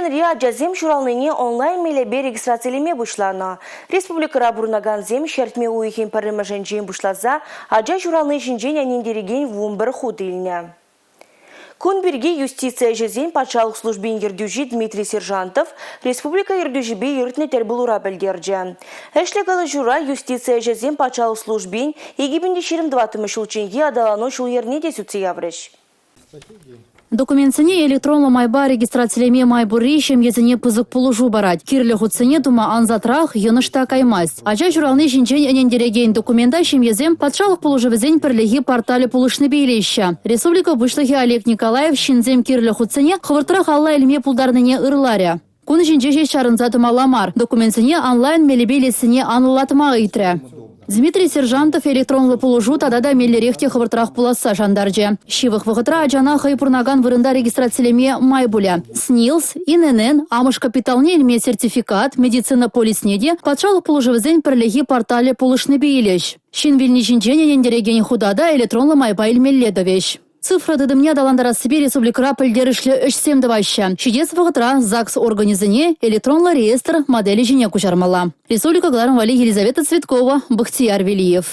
Енре ачасем ҫуралнине онлайн мелӗпе регистрацилеме пуҫланӑ. Республикӑра пурӑнакансем ҫӗртме уйӑхӗн пӗрремӗшӗнчен пуҫласа ача ҫурални ҫинчен ӗнентерекен 11 хут илнӗ. Кун пирки юстици ӗҫӗсен патшалӑх службин ертӳҫи Дмитрий Сержантов республика ертӳҫипе иртнӗ тӗлпулура пӗлтерчӗ. Ӗҫлӗ калаҫура юстици ӗҫӗсен патшалӑх службин 2024 ҫулчченхи аталану ҫул-йӗрне те сӳтсе яврӗҫ. Документсене электронлӑ майпа регистрацилеме май пурри ҫемьесене пысӑк пулӑшу парать. Кирлӗ хутсене тума ансатрах, йӑнӑш та каймасть. Ача ҫурални ҫинчен ӗнентерекен документа ҫемьесем патшалӑх пулӑшӑвӗсен пӗрлехи порталӗ пулӑшнипе илеҫҫӗ. Республика Пуҫлӑхӗ Олег Николаев ҫынсем кирлӗ хутсене хӑвӑртрах алла илме пултарнине ырларӗ. Кун ҫинче ҫеҫ чарӑнса тӑмалла мар, документсене онлайн мелӗпе илессине анлӑлатма ыйтрӗ. Дмитрий Сержантов электронлӑ пулӑшу тата та меллӗрех те хӑвӑртрах пуласса шантарчӗ. Ҫывӑх вӑхӑтра ачана хӑй пурӑнакан вырӑнта регистрацилеме май пулӗ. СНИЛС, ИНН, амӑш капиталне илме сертификат, медицина полисне те патшалӑх пулӑшӑвӗсен пӗрлехи порталӗ пулӑшнипе илӗҫ. Ҫын вилни ҫинчен ӗнентерекен хута та электронлӑ майпа илмелле тӑвӗҫ. Цифра тытӑмне аталантарассипе республикӑра пӗлтерӗшлӗ ӗҫсем тӑваҫҫӗ. Ҫитес вӑхӑтра ЗАГС органӗсене электронлӑ реестр моделӗ ҫине куҫармалла. Республика кӑларӑм валли Елизавета Цветкова, Бахтияр Велиев.